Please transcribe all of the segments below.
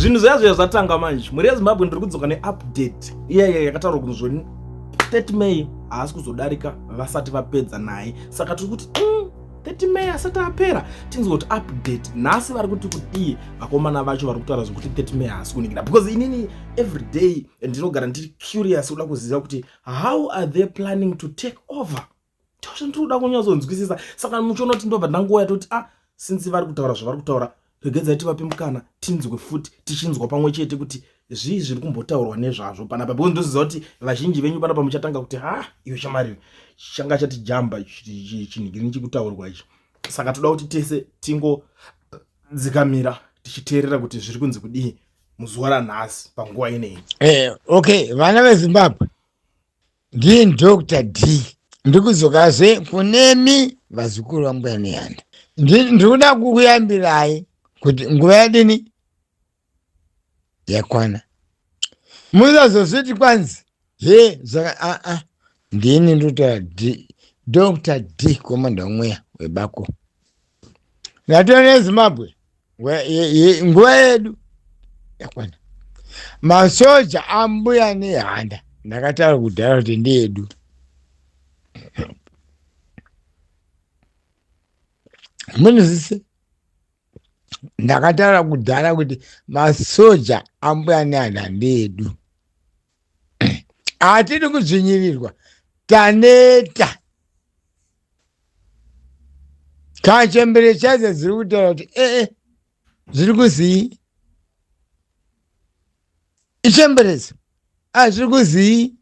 Zvinhu zviya zviya zvatanga manje. Mhuri yeZimbabwe, ndiri kudzoka neupdate iya iya yakataurwa kunzi zvoni 30 May haasi kuzodarika vasati vapedza naye. Saka tiri kuti 30 May asati apera, tinzwe kuti update nhasi vari kuti kudii vakomana vacho vari kutaura zvekuti 30 May haasi kuningira, because inini every day ndinogara ndiri curious kuda kuziva kuti how are they planning to take over. Ndiri kuda kunyatsonzwisisa. Saka muchiona kuti ndobva ndangouya toti, ah, since vari kutaura zvavari kutaura, regedzai tivape mukana tinzwe futi, tichinzwa pamwe chete kuti zvii zviri kumbotaurwa nezvazvo panapa, because ndoziva kuti vazhinji venyu panapa muchatanga kuti, ha, iyo shamari changa chati jamba chinhigirini chikutaurwa ichi. Saka toda kuti tese tingodzikamira tichiteerera kuti zviri kunzi kudii muzuva ranhasi panguva inei. Okay, vana veZimbabwe, ndini Dr D, ndikudzokazve kunemi vazukuru vaMbuya Nehanda. Ndikuda kukuyambirai kuti nguva yadini yakwana. Musazozviti kwanzi he zvaka aa. Ndini ndotaura Dr D, komanda womweya webako. Ndatona neZimbabwe, nguva yedu yakwana. Masoja aMbuya Nehanda, ndakataura kudhara kuti ndeedu. Munozise ndakataura kudhara kuti masoja aMbuya Nehanda ndeedu. Hatidi kudzvinyirirwa, taneta. Kachembere chadzo dziri kutaura kuti ee, zviri kuzii ichemberedzo, a zviri kuzii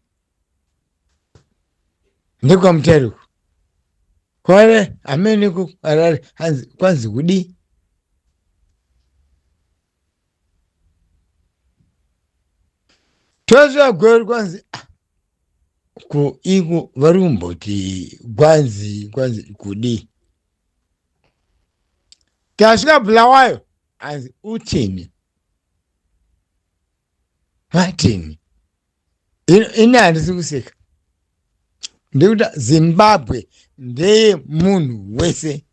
ndekwaMutare kware hamene kuHarare, hanzi kwanzi kudii. Tosvika Gweru, kwanzi, ah, ko iko vari kumboti kwanzi kudii? Tasvika Bulawayo, hanzi uthini, vatini. Ini handisi kuseka, ndekuti Zimbabwe ndeye munhu wese,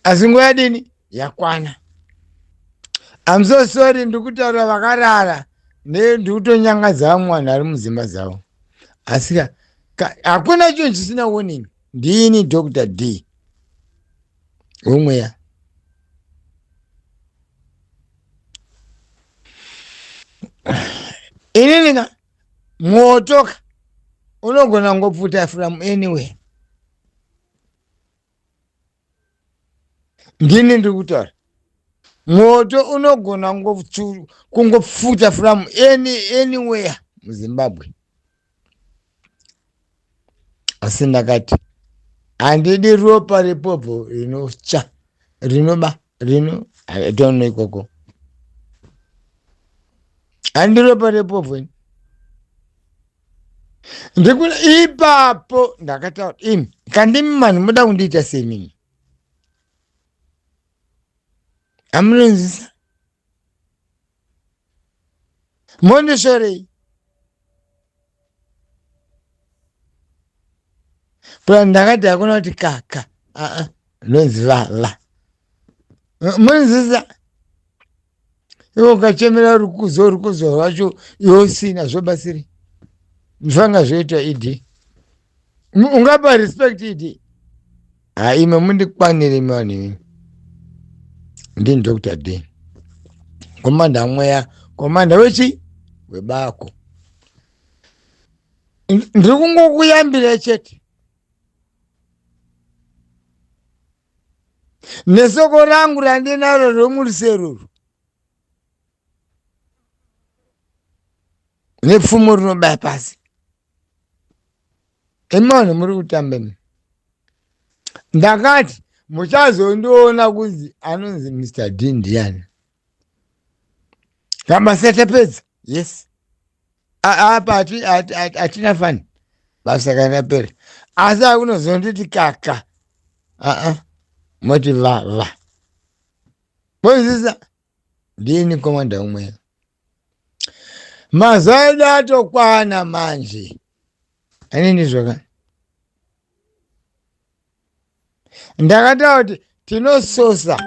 asi nguva yadini yakwana. I'm so sorry, ndikutaura vakarara, ndikutonyangadza vamwe vanhu vari mudzimba dzavo, asi hakuna chinhu chisina warning. Ndini Dr D womweya. Inini ka moto ka unogona ngopfuta from anywhere. Ndini ndiri kutaura, moto unogona kungopfuta from anywhere muZimbabwe, asi ndakati handidi ropa repovho rinotsva, rinoba, rino, I don't know ikoko. Handidi ropa repovho ini. Ndikuda ipapo ndakataura, imi kandimi manhu muda kundiita semini, amunonzisa mondishorei pura. Ndakati hakuna kuti kaka, aa, ndonzi va va munzisa. Iwe ukachemera rukudzo, rukudzo rwacho iwe usina, zvobatsiri zvanga zvoita ED? Ungapa respect ED? Ha, ime mundikwanire imi vanhu imi. Ndini Dr D, komanda mweya, komanda wechi webako. Ndiri kungokuyambira chete nesoko rangu randinaro romuruseruru nepfumo rinobaya pasi. Imi vanhu muri kutamba imi. Ndakati muchazondiona kunzi anonzi Mr D ndiani kabasa tapedza. Yes, apa hatina fani basa kana pera, asi akunozonditi kaka, aa, moti va va mozisa. Ndini komanda umwe, mazuva edu atokwana manje. Anini zvoka ndakataura kuti tinososa.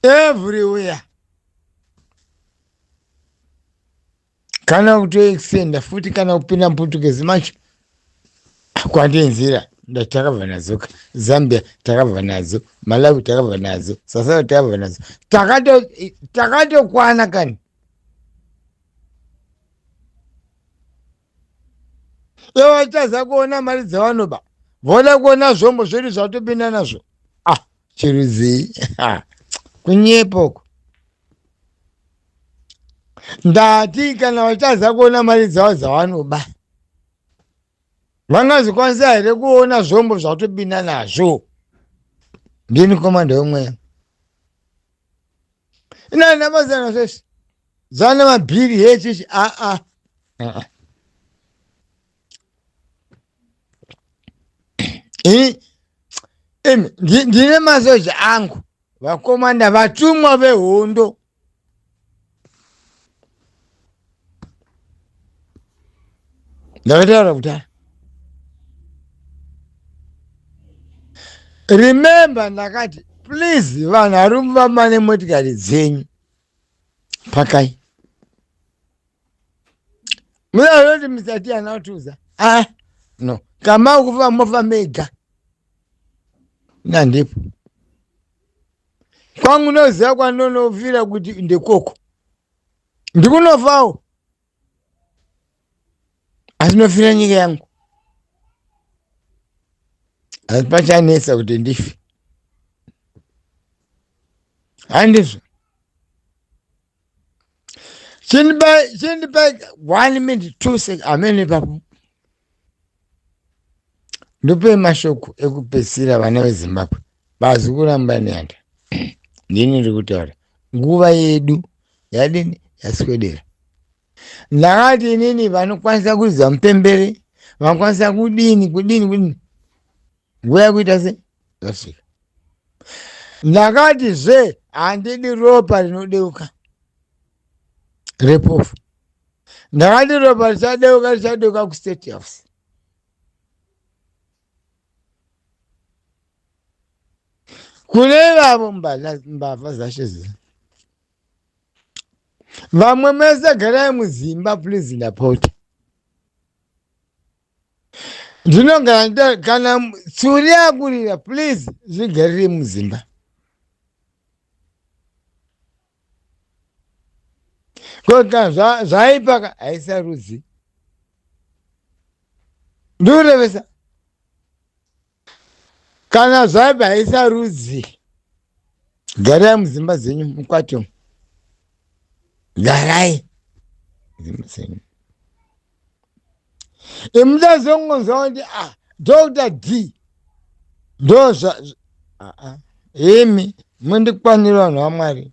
Everywhere. Kana kutoextenda futi kana kupinda muPortuguese macho kwandenzira takabva nadzo Zambia, takabva nadzo Malawi, takabva nadzo South Africa, takabva nadzo, takatokwana kani. Ivo vachitaza kuona mari dzavanoba, voda kuona zvombo zvedu zvatopinda nazvo. Ah, chirudzii? Kunyepa uko. Ndati kana vachitaza kuona mari dzavo dzavanoba, vangazokwanisa here kuona zvombo zvatopinda nazvo? Ndini komanda wemweya inani amazana zveshe zana mabhiri hechichi aa imi ndine masoja angu, vakomanda, vatumwa vehondo. Ndakataura kudhara. Remember, ndakati please, vanhu vari kufamba nemotikari dzenyu, pakai munazoti musati anatuza. Ah, no, kama kufa mofa mega nandipo kwangu noziva kwandonofira kuti ndekoko ndikunofawo, asi nofira nyika yangu, asi pachanetsa kuti ndife, handizvo? Chindipa one minute, 2 seconds, amene ipapo ndope mashoko ekupedzisira. Vana veZimbabwe, bazi kuramba neanda, ndini ndiri kutaura. Nguva yedu yadini? Yaswedera. Ndakati inini vanokwanisa kuridza mupembere, vanokwanisa kudini, kudini, kudini, nguva yakuita se yasvika. Ndakati zve handidi ropa rinodeuka repofu. Ndakati ropa richadeuka, richadeuka kuState House. Kune ivavo mbavha zashe ziva vamwe mese, garai mudzimba please, ndapota. Ndinogara kana tsuri yakurira, please zvigarire mudzimba. Ko kana zvaipa haisarudzi, ndikurevesa. Kana zvaipa haisarudzi. Garai mudzimba dzenyu, mukwato, garai mudzimba dzenyu. Imuchazongonzwa kuti ah, Dr D ndo zva imi mundikwanira, vanhu vaMwari.